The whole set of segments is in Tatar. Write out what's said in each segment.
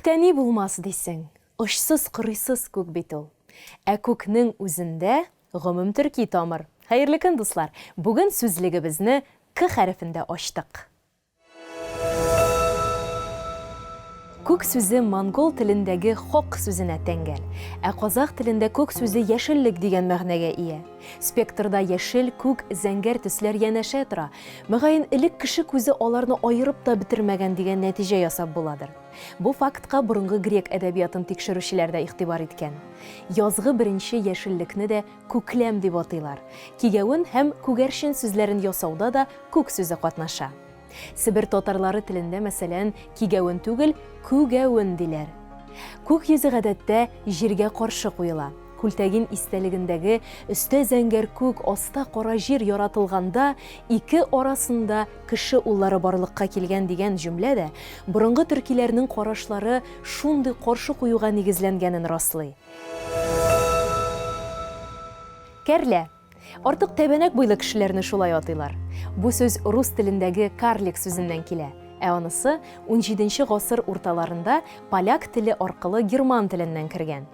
Күктә ни булмас дисең? Очсыз-кырыйсыз күк бит ул. Ә күкнең үзендә гомумтөрки тамыр. Хәерле көн, дуслар! Бүген сүзлегебезне К хәрефендә ачтык. Күк сүзе монгол телендәге хок сүзенә тәңгәл. Ә казах телендә күк сүзе яшеллек дигән мәгънәгә ия. Спектрда яшел, күк, зәңгәр төсләр янәшә тора. Мөгаен, элек кеше күзе аларны аерып та бетермәгән дигән нәтиҗә ясап буладыр. Бу фактка борынгы грек әдәбиятын тикшерүчеләр дә игътибар иткән. Язгы беренче яшеллекне дә күкләм дип атыйлар. Кигәвен һәм күгәрчен сүзләрен ясауда да күк сүзе катнаша. Себер татарлары телендә, мәсәлән, кигәвен түгел, күгәвен диләр. Күк йөзе гадәттә җиргә каршы куела. Күлтәгин истәлегендәге өстә зәңгәр күк, аста кара җир яратылганда ике арасында кеше уллары барлыкка килгән дигән җөмлә дә борынгы төркиләрнең карашлары шундый каршы куюга нигезләнгәнен раслый. Кәрлә. Артык тәбәнәк буйлы кешеләрне шулай атыйлар. Бу сүз рус телендәге карлик сүзеннән килә, ә анысы унҗиденче гасыр урталарында поляк теле аркылы герман теленнән кергән.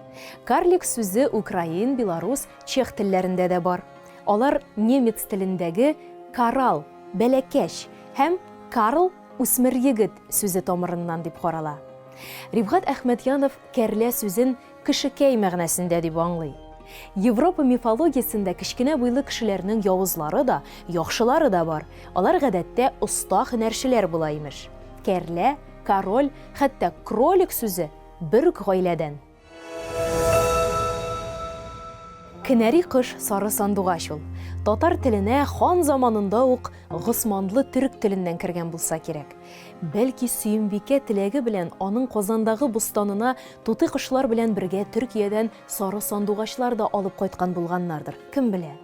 Карлик сүзе украин, белорус, чех телләрендә дә бар. Алар немец телендәге карал, бәләкәч, һәм карл, үсмер егет, сүзе тамырыннан дип карала. Рифгать Әхмәтьянов кәрлә сүзен Кешекәй мәгънәсендә дип аңлый. Европа мифологиясендә кечкенә буйлы кешеләрнең явызлары да, яхшылары да бар. Алар гадәттә оста һөнәрчеләр була, имеш. Кәрлә, король, хәтта кролик сүзе бер үк гаиләдән. Кенәри кош сары сандугач ул. Татар теленә хан заманында ук госманлы төрек теленнән кергән булса кирәк. Бәлки Сөембикә теләге белән аның Казандагы бостанына тутый кошлар белән бергә Төркиядән сары сандугачлар да алып кайткан булганнардыр, кем белә.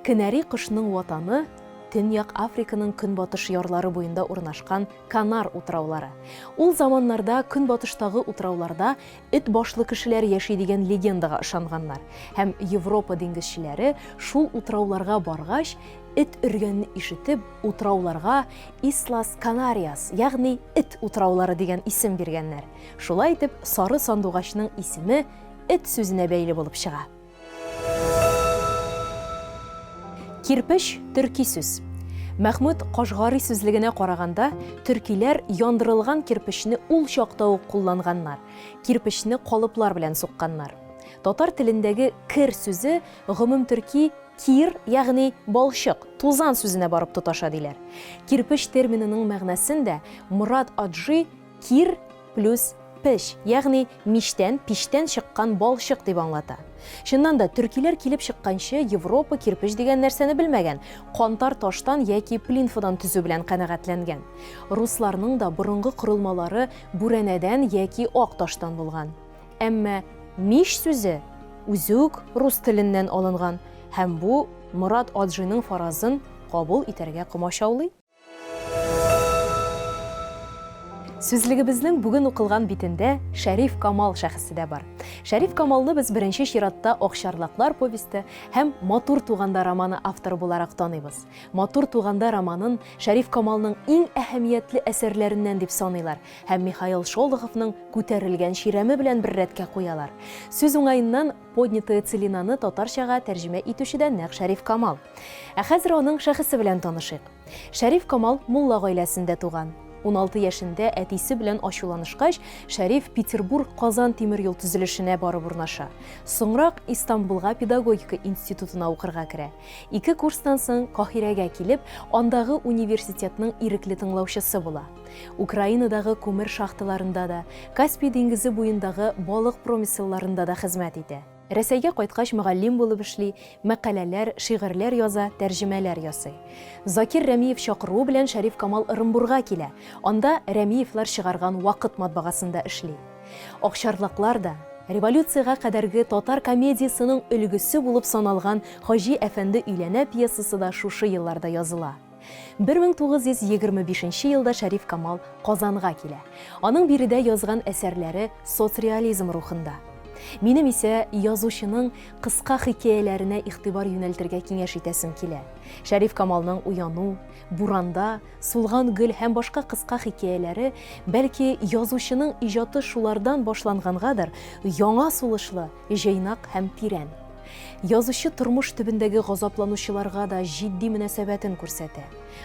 Кенәри кошның ватаны, Төньяк Африканың көнбатыш ярлары буенда урнашкан Канар утраулары. Ул заманнарда көнбатыштагы утрауларда эт башлы кешеләр яши дигән легендага ышанганнар һәм Европа диңгезчеләре шул утрауларга баргач, Эт өргәнне ишетеп, утрауларга Ислас Канариас, ягъни Эт утраулары дигән исем биргәннәр. Шулай итеп, сары сандугачның исеме эт сүзенә бәйле булып чыга. Кирпеч, төрки сүз. Мәхмүт Кашгари сүзлегенә караганда, төркиләр яндырылган кирпечне ул чакта ук кулланганнар. Кирпечне калыплар белән сукканнар. Татар телендәге кер сүзе гомумтөрки Кир, ягъни балчык, тузан сүзенә барып тоташа, диләр. Кирпеч терминының мәгънәсен дә Морад Аджи кир плюс печ, ягъни мичтән, пичтән чыккан балчык дип аңлата. Чыннан да, төркиләр килеп чыкканчы Европа кирпеч дигән нәрсәне белмәгән, кантар таштан яки плинфадан төзү белән канәгатьләнгән. Русларның да борынгы корылмалары бүрәнәдән яки ак таштан булган. Әмма мич сүзе үзе үк рус теленнән алынган һәм бу Морад Аджиның фаразын кабул итәргә комачаулый. Сүзлегебезнең бүген укылган битендә Шәриф Камал шәхесе дә бар. Шәриф Камалны без беренче чиратта Акчарлаклар повесте һәм Матур туганда романы авторы буларак таныйбыз. Матур туганда романын Шәриф Камалның иң әһәмиятле әсәрләреннән дип саныйлар һәм Михаил Шолоховның Күтәрелгән чирәме белән бер рәткә куялар. Сүз уңаеннан, Поднятая целинаны татарчага тәрҗемә итүче дә нәкъ Шәриф Камал. Ә хәзер аның шәхесе белән танышыйк. Шәриф Камал мулла гаиләсендә туган. 16 яшендә әтисе белән ачуланышкач, Шәриф Петербург-Казан тимер юл төзелешенә барып урнаша. Соңрак Истанбулга педагогика институтына укырга керә. Ике курстан соң Каһирәгә килеп, андагы университетның ирекле тыңлаучысы була. Украинадагы күмер шахталарында да, Каспий диңгезе буендагы балык промыселларында да хезмәт итә. Рәсәйгә кайткач мөгаллим булып эшли, мәкаләләр, шигырьләр яза, тәрҗемәләр ясый. Закир Рәмиев чакыруы белән Шәриф Камал Ырынбурга килә, анда Рәмиевлар чыгарган Вакыт матбагасында эшли. Акчарлаклар да, революциягә кадәрге татар комедиясенең өлгесе булып саналган Хаҗи әфәнде өйләнә пьесасы да шушы елларда языла. 1925 нче елда Шәриф Камал Казанга килә. Аның биредә язган әсәрләре соцреализм рухында. Минем исә язучының кыска хикәяләренә игътибар юнәлтергә киңәш итәсем килә. Шәриф Камалның Уяну, Буранда, Сулган гөл һәм башка кыска хикәяләре, бәлки, язучының иҗаты шулардан башлангангадыр, яңа сулышлы, җыйнак һәм тирән. Язучы тормыш төбендәге газапланучыларга да җитди мөнәсәбәтен күрсәтә.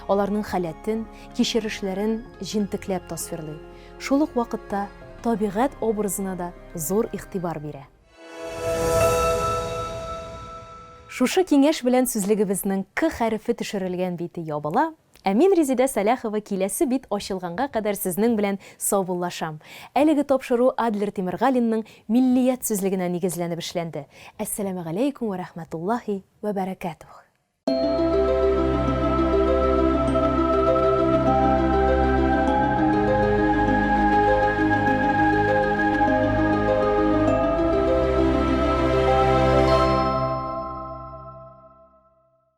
Аларның халәтен, кичерешләрен җентекләп тасвирлый. Шул ук вакытта табигать образына да зур игътибар бирә. Шушы киңәш белән сүзлегебезнең К хәрефе төшерелгән бите ябыла, ә мин, Резидә Сәләхова, киләсе бит ачылганга кадәр сезнең белән саубуллашам. Әлеге тапшыру Адлер Тимергалинның Миллият сүзлегенә нигезләнеп эшләнде. Әссәламегаләйкүм вә рәхмәтуллаһи вә бәрәкәтүһ.